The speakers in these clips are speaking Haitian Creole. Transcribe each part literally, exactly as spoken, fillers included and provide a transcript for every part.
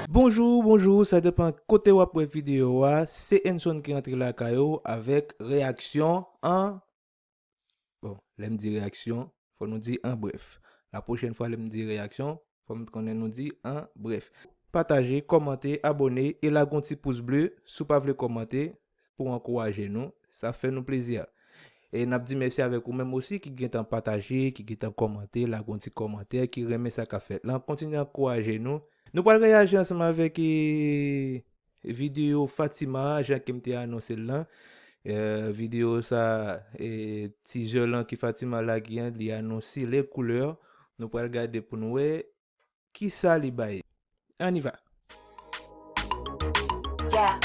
Bonjou, bonjou, sa depann kote w ap wè videyo a. Se Enson ki rantre lakay ou avèk reyaksyon an. Bon, lè m di reyaksyon, fò nou di an brèf. La pwochèn fwa lè m di reyaksyon, fò m konnen nou di an brèf. Pataje, kòmante, abòne e lage yon ti pous ble si w pa vle kòmante pou ankouraje nou. Sa fè nou plezi. E n ap di mèsi avèk ou menm osi ki gentan pataje, ki gentan kòmante, lage yon ti kòmantè, ki renmen sa k ap fèt la. Kontinye ankouraje nou. Nou pral reyaji ansanm avèk, e, videyo Fatima a, jan ke m te anonse l lan. E, videyo sa, e, teaser lan ke Fatima lage an, li anonse les couleurs. Nou pral gade pou nou wè kisa li bay. Ann y va. Yeah.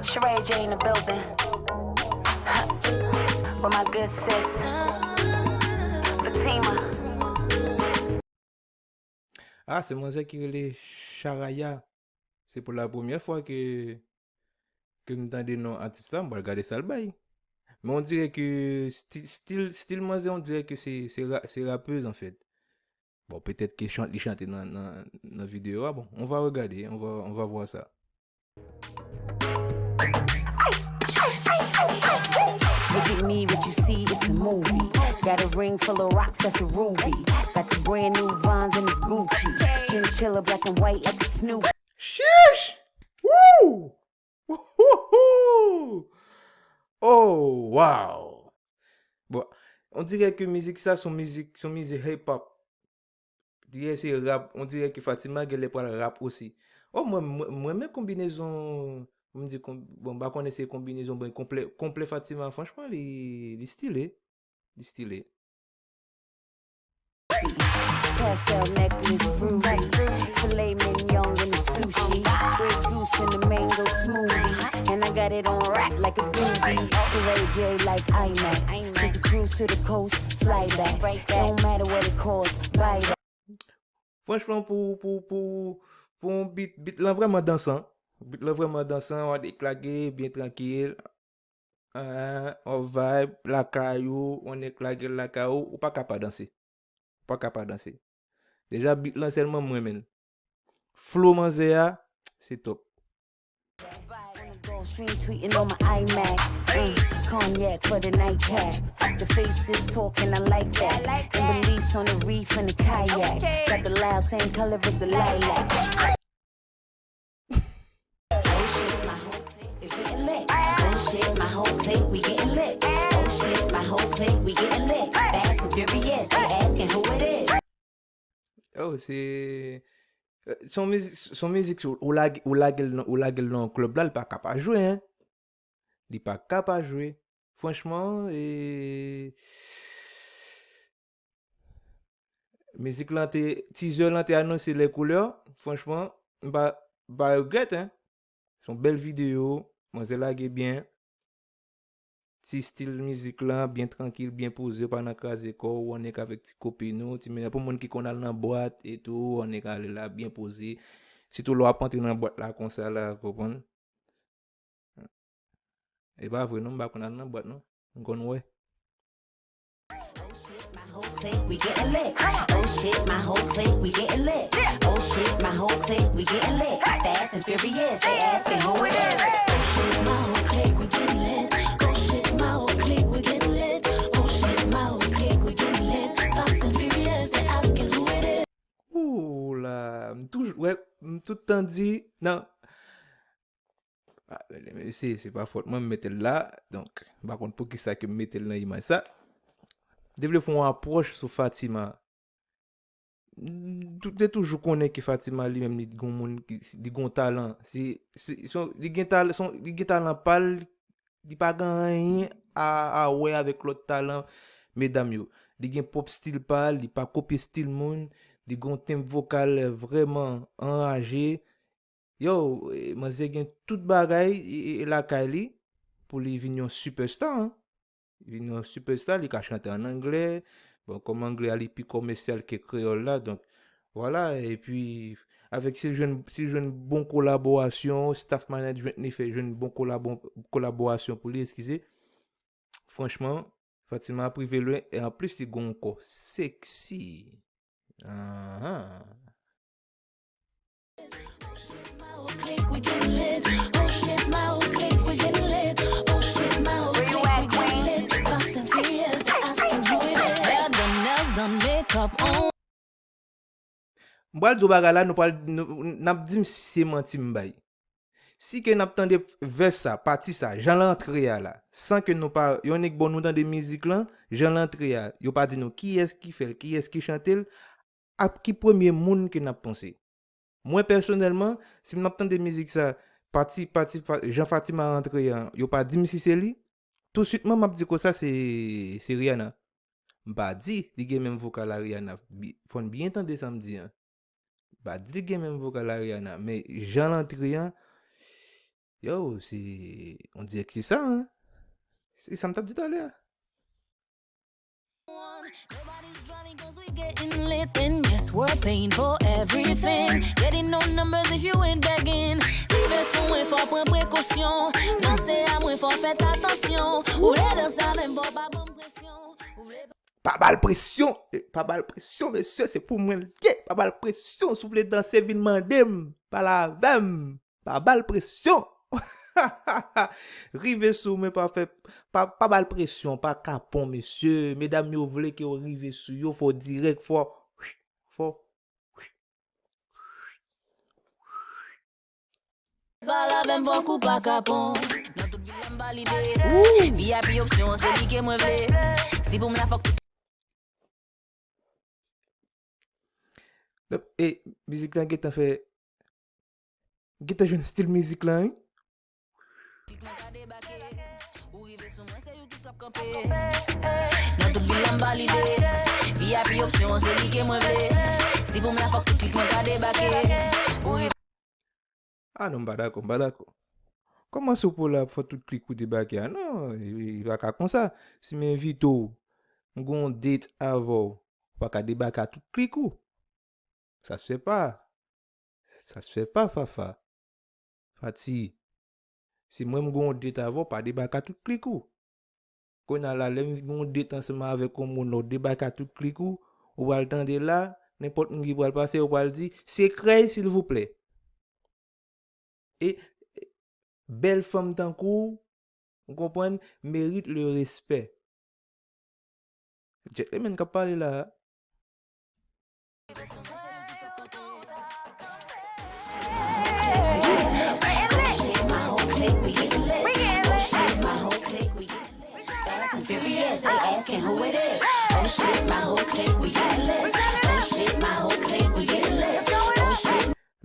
Sheree J in the building. With my good sis, Fatima. Ah, se manzè ki rele Charaya. Se pou la premyè fwa ke, ke m tande non atis la, m pral gade sa l bay. Men on dirè ke stil, stil, stil manzè, on dirè ke se, se, ra, se rapez, anfèt. Bon, petèt ke chan, li chante nan, nan, nan videyo a. Bon, on va regarder, on va, on va voir ça. Look at me, what you see, it's a movie. Got a ring full of rocks, that's a ruby. Got the brand new Vans and it's Gucci. Chinchilla black and white like a Snoopy. Sheesh! Woo! Woohoo! Oh, wow! Bon, on dirè ke mizik sa se yon mizik, se yon mizik hip hop. Dirè se rap, on dirè ke Fatima genlè pral rap osi. Oh, mwen, mwen, mwen renmen konbinezon, m di, bon, m pa konnen se konbinezon, bon, konplè, konplè Fatima, franchman, li, li stile. Li stile. Pastel necklace, fruity. Filet mignon in the sushi. Grey goose in the mango smoothie. And I got it on rack like a doobie. Sheree J like IMAX. Take a cruise to the coast, fly back. It don't matter what it costs, buy that. Franchman, pou, pou, pou, pou yon beat, beat lan vrèman dansan. Beat lan vrèman dansan, w ap deklage, byen trankil. An, w ap vibe, lakay ou, w ap deklage lakay ou, ou pa ka pa danse. Ou pa ka pa danse. Deja, beat lan sèlman m renmen l. Flow manzè a, se top. Stream tweeting on my iMac. Mm, cognac for the nightcap. The faces talking, I like that. And the lease on the reef and the kayak. Got the Lao same color as the lilac. Oh shit, my whole clique is getting lit. Oh shit, my whole clique, we getting lit. Oh shit, my whole clique, we getting lit. Fast and furious, they asking who it is. Oh, se, se yon mizik, se yon mizik, ou lage, ou lage l nan, ou lage l nan yon klèb la, li pa ka pa jwe, en. Li pa ka pa jwe. Franchman, e, mizik lan te, teaser lan te anonse les couleurs. Franchman, m pa, m pa regrèt, en. Se yon bèl videyo, manzè lage byen. Ti stil mizik lan, byen trankil, byen poze, ou pa nan kraze kò w, ou annik avèk ti kopin ou, ti menaj pou moun ki konn al nan bwat etou, ou annik ale la, byen poze. Sitou lè w ap antre nan bwat la konsa la, konprann? E pa vre non, m pa konn al nan bwat non. M konn wè. Oh shit, my whole clique, we getting lit. Oh shit, my whole clique, we getting lit. Oh shit, my whole clique, we getting lit. Fast and furious, they asking who it is. Oh shit, my whole clique, we getting lit. Oh shit, my whole clique, we getting lit. Oh shit, my whole clique, we getting lit. Fast and furious, they asking who it is. Ooh la, m toujou, wè, m tout tan di, nan, ah, se, se pa fòt mwen, m mete l la, donk, m pa konn poukisa ke m mete l nan imaj sa. M te vle fè yon apwòch sou Fatima. M tou-, te toujou konnen ke Fatima li menm, li gon moun, ki, li gon talan. Se, se, se yon, li gen tal-, se yon, li gen talan pa l, li pa gen anyen a, a wè avèk lòt talan medam yo. Li gen pwòp stil pa l, li pa kopye stil moun, li gen yon tenb vokal vrèman anraje. Yo, e, manzè gen tout bagay, e, e, e lakay li pou li vin yon sipèsta, en. Vin yon sipèsta, li ka chante an anglè. Bon, kòm anglè a li pi kòmèsyal ke kreyòl la, donk, vwala. Epi, avèk si l jwenn, si l jwenn bon kolaborasyon, staff management li fè jwenn bon kolabo-, kolaborasyon pou li, eskize. Franchman, Fatima ap rive lwen, e anplis li gon kò seksi. Ahan. M pral di w bagay la, nou pral, nou, n ap di m si se manti m bay. Si ke n ap tande vès sa, pati sa, jan l antre a la, san ke nou pa, yon nèg bon nou tande mizik lan, jan l antre a, yo pa di nou kiyès ki fè l, kiyès ki chante l, ap ki premye moun ke n ap panse. Mwen pèsonèlman, si m ap tande mizik sa, pati, pati, pa- jan Fatima antre an, yo pa di m si se li, touswitman m ap di konsa se, se Rihanna. M pa di li gen menm vokal a Rihanna. Bi- Fò n byen tande sa m di an. M pa di li gen menm vokal a Rihanna, men jan l antre an, yo, se, on dirè ke se sa, hein. Se sa m t ap di talè a. Nobody's driving 'cause we getting lit, and yes, we're paying for everything. Getting no numbers if you ain't begging. Rive sou mwen, fò pran prekosyon. Danse a mwen, fò fèt atansyon. Ou lè danse avè m, fò pa ban m presyon. Ou vle Pa ba l presyon, eh, pa ba l presyon, mesye, se pou mwen l ye. Pa ba l presyon, si w vle danse, vin mande m, pale avè m. Pa ba l presyon. Rive sou mwen, pa fè, pa, pa ba l presyon, pa kapon, mesye. Medam yo vle ke w rive sou yo, fò w dirèk, fò, fò. Pale avè m, fòk ou pa kapon. Nan tout vil la m valide. V I P opsyon, se li ke mwen vle. Si pou m la, fòk tout Donk, e, mizik lan gentan fè, gentan jwenn stil mizik lan, wi. Nan tout vil la m valide. V I P opsyon, se li ke mwen vle. Si pou m la, fòk tout klik mwen ka debake. Ou rive Ah non, m pa dakò, m pa dakò. Kòman sou pou la fò tout klik ou debake a? Non, e, e pa ka konsa. Si m envite w, m gon date avè w, ou pa ka debake a tout klik ou. Ça se fait pas. Ça se fait pas, Fafa. Fati, si mwen m gon date avè w, pa debake a tout klik ou. Kounye a la, lè m gon date ansanm avèk yon moun, ou debake a tout klik ou, ou pral tande la, nenpòt moun ki pral pase, ou pral di, se krèy, silvouplè. E, e, bèl fanm tankou w, ou konprann, mérite le respect. Gentleman k ap pale la a.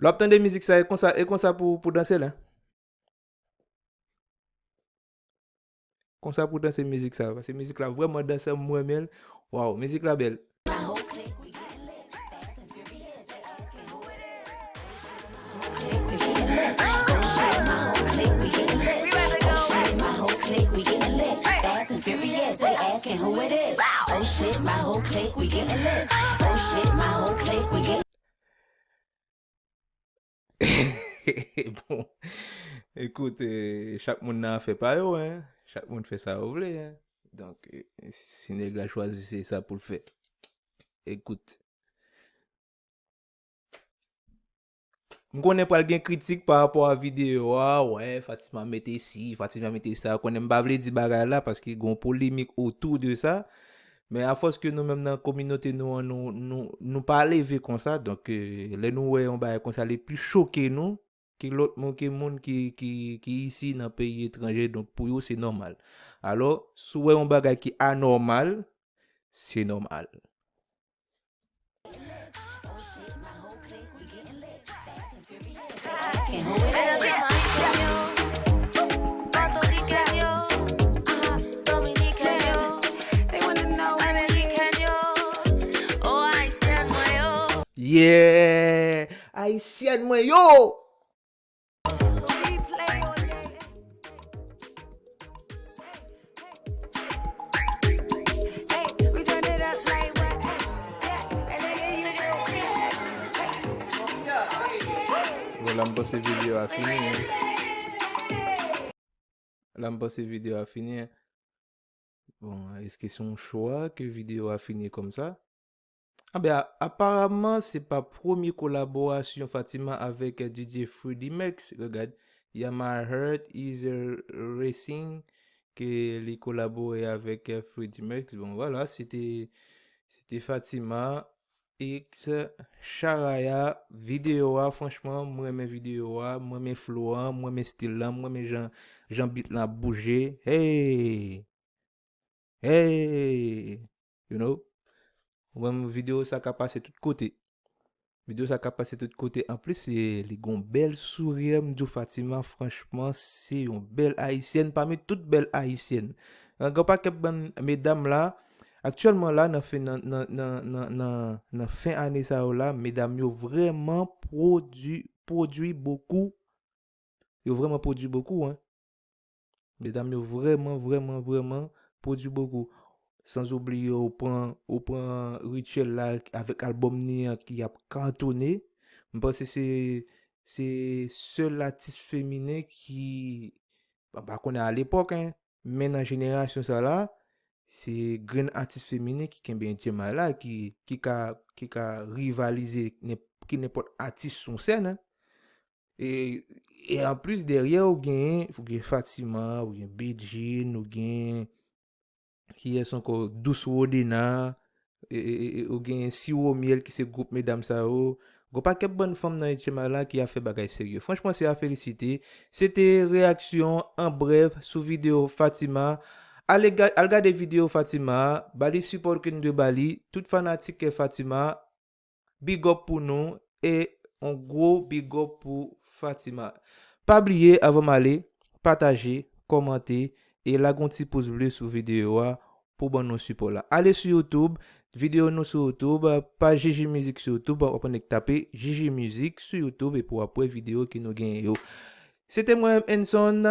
Lè w ap tande mizik sa, e konsa, e konsa pou, pou danse la. Konsa pou danse mizik sa, paske mizik la vrèman danse, m renmen l. Waw, mizik la bèl. Bon, ekout, eh, chak moun nan afè pa yo, hein. Chak moun fè sa yo vle, hein. Donk, eh, si nèg la chwazi, se sa pou l fè. Ekout. M konnen pral gen kritik pa rapò a videyo a, wè, Fatima mete si, Fatima mete sa. Konnen m pa vle di bagay la, paske gon polemik otou de sa. Men afòs ke nou menm nan kominote nou an, nou, nou, nou pa leve konsa, donk, eh, lè nou wè yon bagay konsa, li plis choke nou ke lòt moun, ke moun ki, ki, ki isi nan peyi etranje, donk pou yo, se nòmal. Alò, si w wè yon bagay ki anòmal, se nòmal. Yeah! Ayisyèn mwen yo! Bon, la m panse videyo a fini, hein. La m panse videyo a fini, hein. Bon, èske se yon chwa ke videyo a fini kòmsa? Anben, a- aparaman, se pa premye kolaborasyon Fatima avèk, eh, D J Freddie Mercs. Regard, Yamaha Heart is a Racing, ke li kolabore avèk, eh, Freddie Mercs. Bon, vwala, se te, se te Fatima X Sharaya. Videyo a, franchman, mwen renmen videyo a, mwen renmen flow an, mwen renmen stil lan, mwen renmen jan, jan beat lan ap bouje. Hey! Hey! You know? Mwen, videyo sa ka pase tout kote. Videyo sa ka pase tout kote. Anplis, se, li gon bèl souri. M di w, Fatima, franchman, se yon bèl ayisyèn pami tout bèl ayisyèn. Gen pakèt bann medam la, aktyèlman la, nan fen, nan, nan, nan, nan, nan, nan fen ane sa yo la, medam yo vrèman pwodui, pwodui bokou. Yo vrèman pwodui bokou, hein. Medam yo vrèman, vrèman, vrèman pwodui bokou. San oubliye, ou pran, ou pran Rachel la avèk albòm ni an ki ap katone. M panse se, se sèl atis feminen ki, m pa konnen alepòk, hein, men nan jenerasyon sa la, se grenn atis feminen ki kenbe H M I la, ki, ki ka, ki ka rivalize nen-, ki nenpòt atis sou sèn, hein. E, e anplis, dèyè ou gen, ou gen Fatima, ou gen Bedjine, ou gen, kiyès ankò, Douce Rodena, e, e, e, e, ou gen Sirop Miel ki se gwoup medam sa yo. Gon pakèt bann fanm nan H M I la ki ap fè bagay serye. Franchman, se a felisite. Se te reyaksyon an brèf sou videyo Fatima. Ale ga-, al gade videyo Fatima a, ba li sipò ke n dwe ba li. Tout fanatik Fatima, big up pou nou e yon gwo big up pou Fatima. Pa bliye, avan m ale, pataje, kòmante e lage yon ti pous ble sou videyo a pou ban nou sipò la. Ale sou YouTube, videyo nou sou YouTube, paj J J Music sou YouTube, w ap annik tape J J Music sou YouTube epi w ap wè videyo ke nou genyen yo. Se te mwen, Enson,